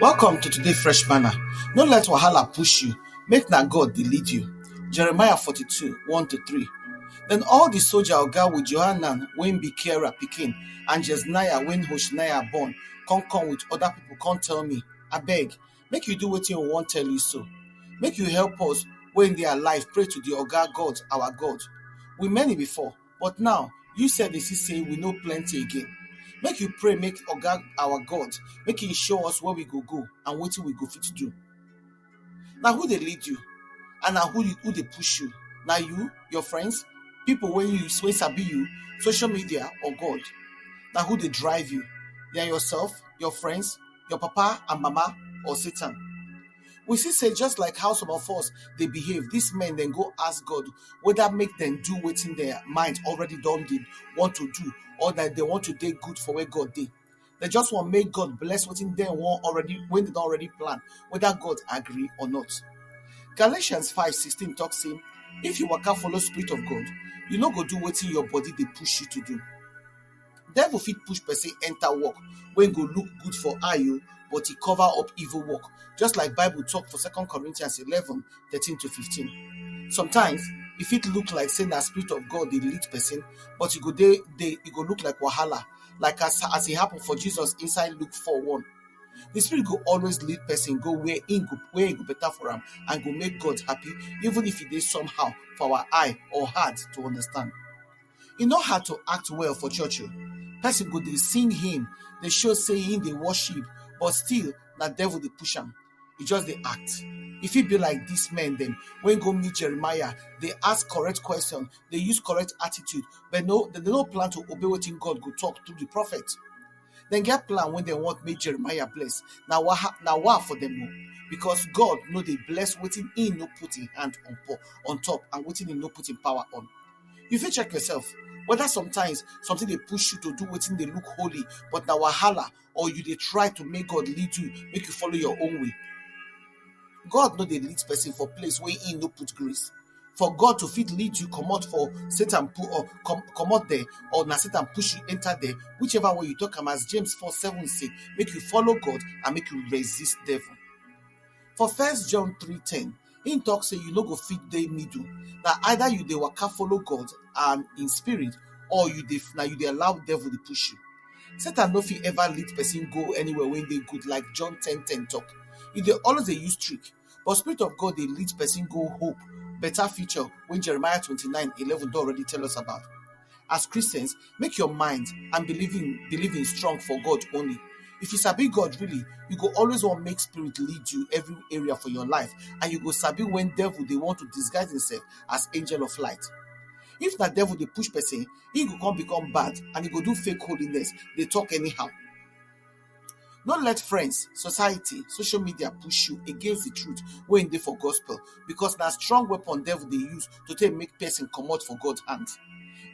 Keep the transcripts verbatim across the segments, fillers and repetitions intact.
Welcome to today Fresh Manna. No let wahala push you. Make na God dey lead you. Jeremiah forty-two, one to three. Then all the soldier oga with Johanan wey be Kera pikin and Jezniah wey Hoshniah born come come with other people come tell me, abeg, make you do wetin we wan tell you so. Make you help us wey dey alive pray to the oga God, our God. We many before, but now you sef dey see say we no plenty again. Make you pray make oga our God, make he show us where we go go and wetin we go fit do. Na who dey lead you? And na who you, who dey push you? Na you, your friends, people wey you wey sabi you, social media or God? Na who dey drive you? Na yourself, your friends, your papa and mama, or Satan? We see say just like how some of us dey behave, these men dem go ask God whether make dem do wetin their mind already don dey want to do, or that they want to dey good for where God dey. They just want make God bless wetin dem wan already, when they don already plan, whether God agree or not. Galatians five sixteen talk say, if you waka follow spirit of God, you no go do wetin your body dey push you to do. Devil fit push person enter work wey go look good for eye o, but e cover up evil work, just like Bible talk for Second Corinthians eleven thirteen to fifteen. Sometimes e fit look like say na spirit of God dey lead person, but e go dey dey e go look like wahala, like as as e happen for Jesus inside Luke four one. The spirit go always lead person go where im go where e go better for am and go make God happy, even if e dey somehow for our eye or hard to understand. E no hard to act well for church o. Person go dey sing hymn, dey show say him dey worship, but still na devil dey push am. E just dey act. E fit be like dis men dem wey go meet Jeremiah, dey ask correct question, dey use correct attitude, but no, dem no plan to obey wetin God go talk through the prophet. Dem get plan wey dem want make Jeremiah bless. Na waha na wa for dem o, because God no dey bless wetin he no put him hand on po on top and wetin he no put him power on. You fit check yourself whether sometimes something dey push you to do wetin dey look holy but na wahala, or you dey try to make God lead you make you follow your own way. God no dey lead person for place wey he no put grace. For God to fit lead you comot for Satan put or com comot there, or na Satan push you enter there, whichever way you talk am, as James four seven say, make you follow God and make you resist devil. For First John three ten, him talk say you no go fit dey middle. Na either you dey waka follow God and in spirit, or you dey na you dey allow devil dey push you. Satan no fit ever lead person go anywhere wey dey good, like John ten ten talk. E dey always dey use trick, but spirit of God dey lead person go hope, better future wey Jeremiah twenty-nine eleven don already tell us about. As Christians, make your mind and believing believing strong for God only. If you sabi God really, you go always want make spirit lead you every area for your life, and you go sabi when devil dey want to disguise himself as angel of light. If na devil dey push person, he go come become bad and he go do fake holiness, dey talk anyhow. No let friends, society, social media push you against the truth wey dey for gospel, because na strong weapon devil dey use to take make person comot for God hand.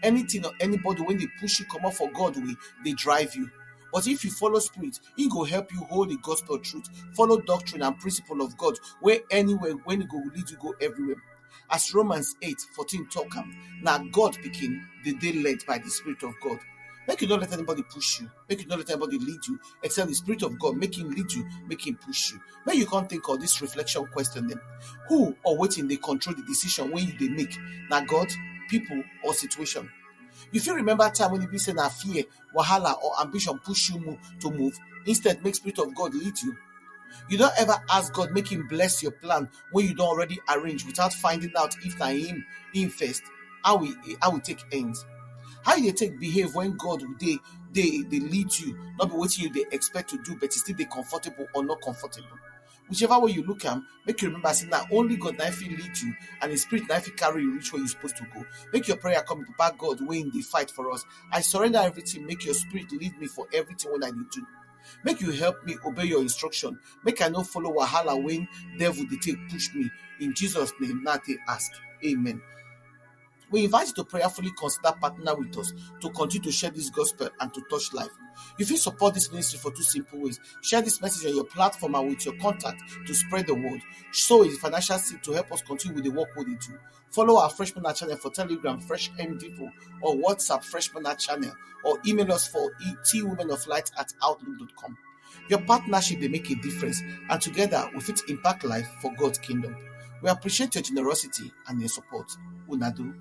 Anything or anybody wey dey push you comot for God way dey drive you. But if you follow spirit, he go help you hold the gospel truth, follow doctrine and principle of God wey anywhere when e go lead you go everywhere. As Romans eight fourteen talk am, na God pikin dey dey led by the spirit of God. Make you no let anybody push you, make you no let anybody lead you except the spirit of God, make him lead you, make him push you. Make you come think of this reflection question dem. Who or wetin dey control the decision wey you dey make? Na God, people, or situation? You fit remember time when e be say na fear, wahala, or ambition push you move to move, instead make spirit of God lead you? You don ever ask God make him bless your plan wey you don already arrange without finding out if na him him first? How e how e take end? How you dey take behave when God dey dey dey lead you, no be wetin you dey expect to do but e still dey comfortable or not comfortable? Whichever way you look am, make you remember say na only God na fit lead you, and his spirit na fit carry you reach where you suppose to go. Make your prayer come, Papa God wey dey fight for us, I surrender everything, make your spirit lead me for everything wey I dey do. Make you help me obey your instruction, make I no follow wahala wey devil dey take push me. In Jesus name na I take ask. Amen. We invite you to prayerfully consider partner with us to continue to share this gospel and to touch life. You fit support this ministry for two simple ways. Share this message on your platform and with your contact to spread the word. Sow a financial seed to help us continue with the work we dey do. Follow our Fresh Manna channel for Telegram, Fresh M Vivo, or WhatsApp Fresh Manna channel, or email us for e- twomenoflight at outlook dot com. Your partnership dey make a difference, and together we fit impact life for God's kingdom. We appreciate your generosity and your support. Una do.